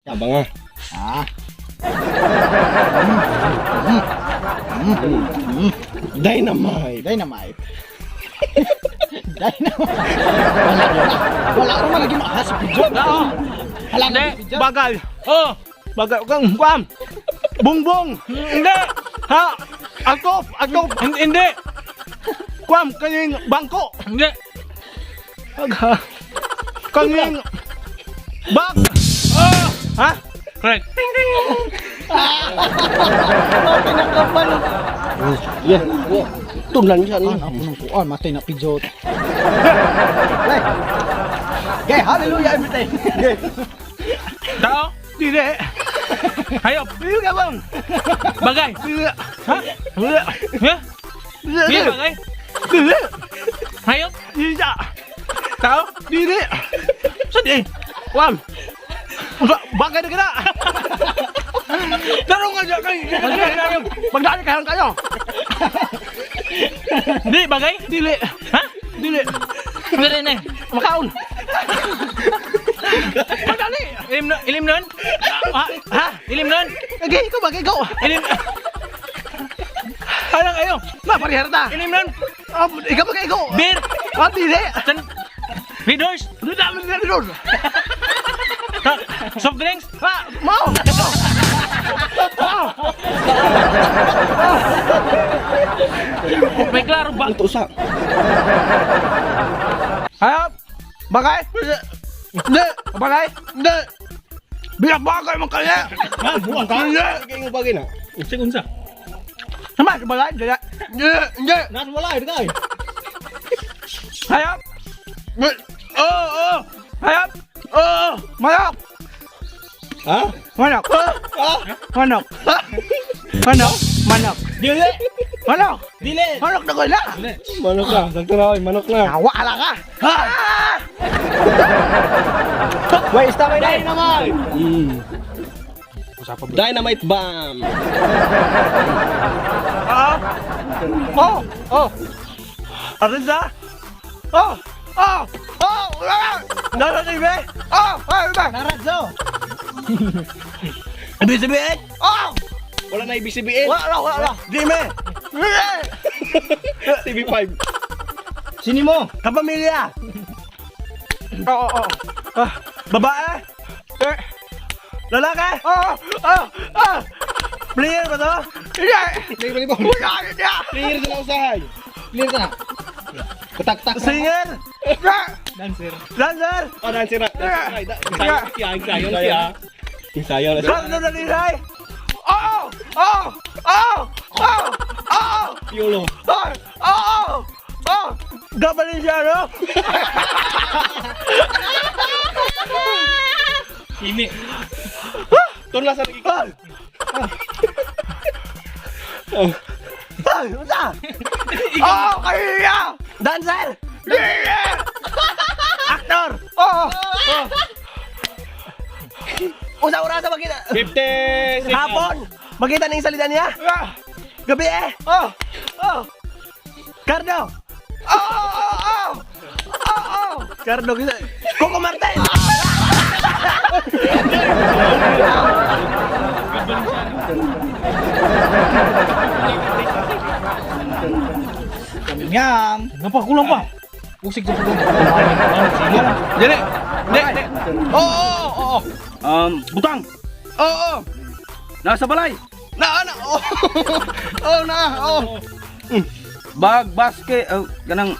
Abang ah. Ah. Dynamite. Dynamite. Dynamite. Wala wala. Wala ra man lagi maahas video. Oo. Hala Hindi. video. Bagal. Oh! Bagal. Kang kuam. Bungbong. Hindi! Ha? Alkop. Alkop. Hindi! Hindi! Kuam kaning bangko. Hindi! Aga. Kaning bak. Oh! Ha? Correct. Oh, pinakabal. Yeah. Tunlan siya ni. Ano ako nang kuan matay na pijot. Hey. Okay, hallelujah everything. Tao? Dili. Hayop! Dili ka bang? Bagay! Dili. Ha? Dili. Ha? Dili. Hindi bagay? Dili. Hayop? Dili. Tao? Dili. Sa di. Kuam. Bagay na kita. Tarong ka dyan kay. Pagdali kayo kayo. Hindi bagay? Dili. Ha? Dili. Hindi rin eh. Makaon. Pagdali. Ilim nun? Ilim nun? Ha? Ha? Ilim nun? Okay, ikaw ba? Ikaw. Ilim... Ano kayo? Ma, parehar ta. Ilim nun? Ah, ikaw ba ikaw? Beer! Ah, dili. Tan... Readers? Dili, dili, dili. Ha? Soft drinks? Ha, mao. Mao. May klaro ba? Ito usa. Hayop. Bagay? Hindi. Bagay? Hindi. Bilang bagay man kaya. Ha, buwan ka. Hindi. Kay mo bagay na. Unsa unsa? Sama, bagay? Dili. Hindi. Hindi. Nas wala eh kay. Hayop. Oo, oo. Hayop. Oo. Manok. Ha? Manok. Manok. Manok. Manok. Dili. Manok. Dili. Manok na ko na. Manok na. Sakto na oy, manok na. Nawa lang ka. Ha? Wait, stop it. Dynamite. Dynamite bomb. Ah. Oh, oh. Arisa? Oh, oh, oh. Nasa TV? Oh, oh, iba. Naradzo. Ibig sabihin? Oh! Wala na ibig sabihin. Wala, wala, wala. Dime. TV5. Sini mo. Kapamilya. Oo, oo. Ah, babae? Eh. Lalaki? Oo, oh, oh. Player ba to? Hindi. Play volleyball. Wala, hindi. Player sila usahay. Clear ka na. Kutak-tak. Singer? Hindi. Dancer. Dancer? Oh, dancer na. Dancer na. Sayo siya, sayo siya. Sayo na siya. Carlo Dalisay? Oo! Oo! Oo! Oo! Oo! Yolo. Oo! Oo! Oo! Gabalinciano? Ini. Tunla sa lagi. Ay! Oh. Ay! Unsa? Oo! Kaya! Dancer! Yeah! Actor! Oo! Oo! Unsa oras makita? 50. Hapon! Makita na yung salita niya? Gabi eh! Oh! Oh! Cardo! Oh! Oh! Oh! Oh! Oh! Cardo kita. Coco Martin! Yam. Napakulang pa. Usig sa pagong. Dili. Hindi. Hindi. Oo! Oo! Oo! Butang. Oo! Oo! Nasa balay. Na! Na! Oo! Oo na! Oo! Bag, basket, oh, ganang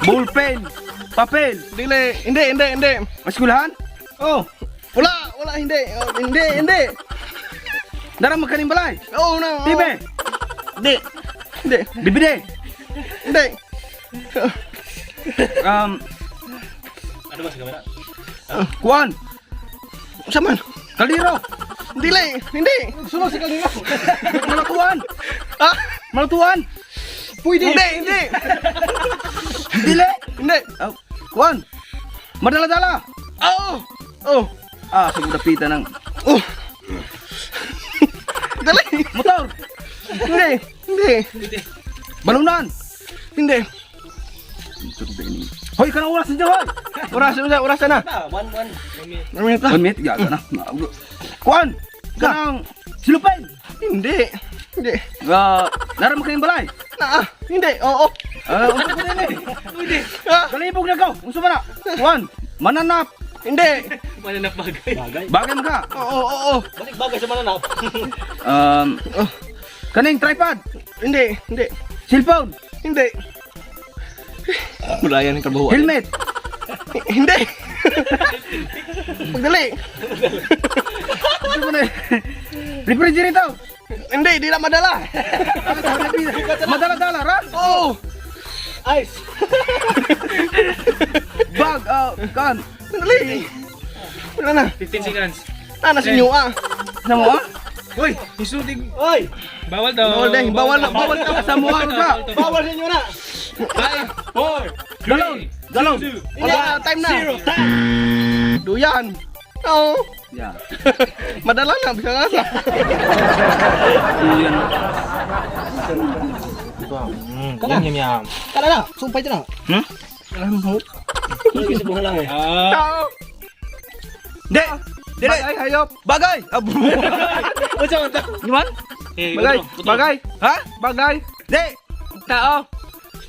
ballpen, papel, Dili! Hindi! Hindi! Hindi! eskwelahan. Oh! Wala! Wala! Hindi! Oh, hindi! Hindi! Dara magkaning balay. Oo na! Oo. TV, Hindi! Hindi! DVD. Hindi! Ano ba sa kamera? Kuan, Unsa man? kaldero, Dili! Hindi! Sunod si Kalira. malatuan, Ah! malatuan. Pwede. Hindi! Hindi! Dili. Hindi! Oh, kuan. Madala-dala. Oo! Oh! Ah, sa dapitan ng Oh! Dali! motor, Hindi! Hindi! balunan. Hindi! Hoy, kanang oras ninyo, hoy. Oras, oras, oras na. Ah, one, one. 1 minute na. 1 minute, gaga na. Kuan! Kanang silupin! Hindi. Hindi. Ah, naram kayong balay. Na, hindi. Oo. Ah, unsa ko din eh. Ah, Kalibog na ko. Unsa ba na? Kuan, mananap. hindi. Mananap bagay. Bagay. Bagay man ka. Oo, oo, oo. Balik bagay sa mananap. Kaning tripod, Hindi, hindi. cellphone, Hindi. Wala yan ang trabaho. helmet. Hindi. Pagdali. Unsa ba na? Refrigerator. Hindi, di na madala. Madala-dala ra. Oo. Ice. Bag, kan. Dali. Wala na. 15 seconds. Ah, nasa inyo ah. Sa mo ah? Uy, isutig. Oy! Bawal daw. Bawal din, bawal na, bawal na. Sa mo ah ka. Bawal sa inyo na! 5, 4, Galon, galon. 2, Wala, time na. 0. Time! Duyan. Oo. Ya. Madala na, bisa nga sa. Duyan. Yum, yum, yum. Kana na, sumpay na. Hmm? Isip mo lang eh. Ah, Tao. Di. Dili. Bagay, hayop. Bagay. Ah, unsa man to? Yuman? Eh, Bagay, utro, utro. bagay. Ha? Bagay. Di. Tao.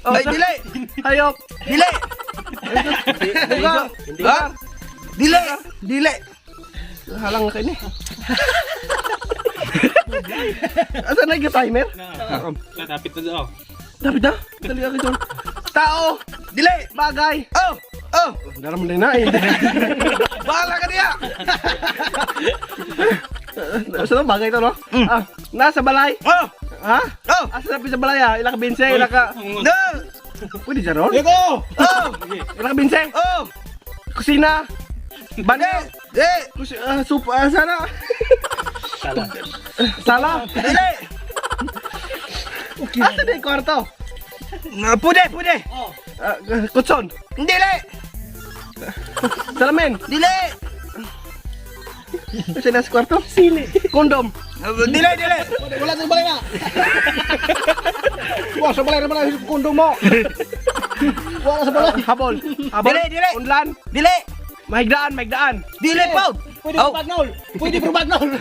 Oh, Ay, dili. Hayop. Dili. Lugar. Ha? Dili. Dili. Halang na kayo ni. Asa na yung timer? Lapit na daw. Dapat na. Dali ako dyan. Tao. Dili. Bagay. Oh. Oh. Daram din na eh. Bahala ka niya. Sa no, bagay to no? Ah, nasa balay. Oh. Ha? Oh. Asa na sa balay ah? Ila ka binse, ila ka... No. Pwede dyan ron? Lego! Oh. Ila ka binse. Oh. Kusina. Banyo. Di. Kusi, soup, sana. Sala. Sala. Dili. Asa na yung kwarto? Na, Pwede, pwede. Ah, kutson. Dili. Salamin. Dili. Asa na sa kwarto? Sili. Kondom. Dili, dili. Wala sa balay na. Wala sa balay na balay kundo mo. Wala sa balay. Habol. Habol. Dili, dili. Unlan. Dili. Mahigdaan, mahigdaan. Dili po. Pwede Oh. pro bagnol. Pwede pro bagnol. 40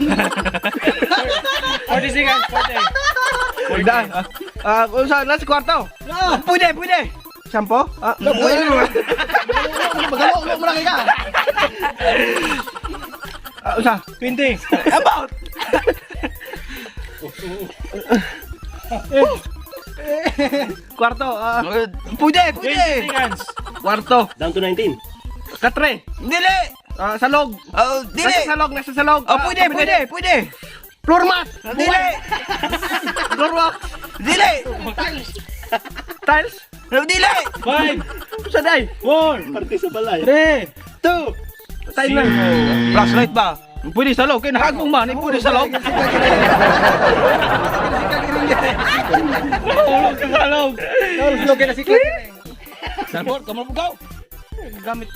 seconds, 40. Mahigdaan. Ah, kung saan? Nasa kwarto. Na. Pwede, pwede. Shampoo? Ah, Pwede. Magalo mo na kay ka. ah, usa. 20. About. Kwarto. Ah, Pwede, 20 pwede. seconds. kwarto. Down to 19. Katre. Dili. Ah, salog. Oh, dili. Nasa salog, nasa salog. Oh, Ah, pwede, pwede, pwede. Floor mat. Dili. Floor wax. Dili. Tiles. Dili. 5, Usa day. 4, Parte sa balay. 3, 2, Time na. Flashlight ba? Pwede sa loob. Kaya nakagong man. eh, Pwede sa loob. Tulog ka sa loob. Tulog na si Clark. Salpor, kamu po Gamit.